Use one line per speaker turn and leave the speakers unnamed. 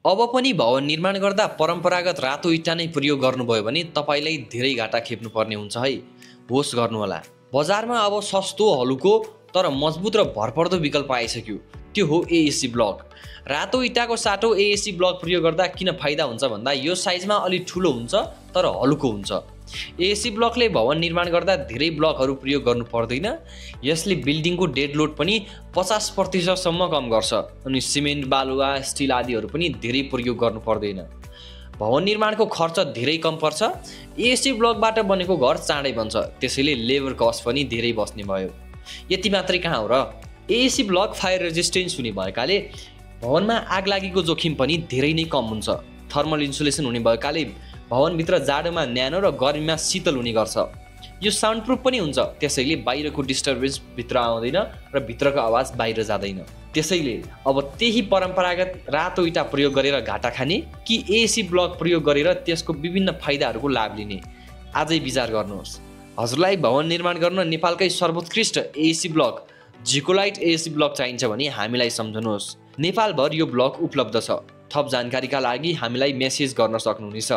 अब पनि भवन निर्माण गर्दा परम्परागत रातो इँटा नै प्रयोग गर्नुभयो भने तपाईँलाई धेरै घाटा खेप्नुपर्ने हुन्छ है। होस् गर्नुहोला। बजारमा अब सस्तो हलुको तर मजबुत र भरपर्दो विकल्प आइसक्यो। त्यो हो एएसी ब्लक। रातो इँटाको साटो एएसी ब्लक प्रयोग गर्दा किन फाइदा हुन्छ भन्दा यो साइजमा अलि ठुलो हुन्छ तर हलुको हुन्छ। एएसी ब्लकले भवन निर्माण गर्दा धेरै ब्लकहरू प्रयोग गर्नु पर्दैन। यसले बिल्डिङको डेड लोड पनि 50% सम्म कम गर्छ अनि सिमेन्ट, बालुवा, स्टिल आदिहरू पनि धेरै प्रयोग गर्नु पर्दैन। भवन निर्माणको खर्च धेरै कम पर्छ। एएसी ब्लकबाट बनेको घर चाँडै बन्छ, त्यसैले लेबर कस्ट पनि धेरै बस्ने भयो। यति मात्रै कहाँ हो र, एएसी ब्लक फायर रेजिस्टेन्स हुने भएकाले भवनमा आग लागेको जोखिम पनि धेरै नै कम हुन्छ। थर्मल इन्सुलेसन हुने भएकाले भवनभित्र जाडोमा न्यानो र गर्मीमा शीतल हुने गर्छ। यो साउन्ड प्रुफ पनि हुन्छ, त्यसैले बाहिरको डिस्टर्बेन्स भित्र आउँदैन र भित्रको आवाज बाहिर जाँदैन। त्यसैले अब त्यही परम्परागत रातो इँटा प्रयोग गरेर घाटा खाने कि एएसी ब्लक प्रयोग गरेर त्यसको विभिन्न फाइदाहरूको लाभ लिने, आजै विचार गर्नुहोस्। हजुरलाई भवन निर्माण गर्न नेपालकै सर्वोत्कृष्ट एएसी ब्लक जिकोलाइट एएसी ब्लक चाहिन्छ भने हामीलाई सम्झनुहोस्। नेपालभर यो ब्लक उपलब्ध छ। थप जानकारीका लागि हामीलाई मेसेज गर्न सक्नुहुनेछ।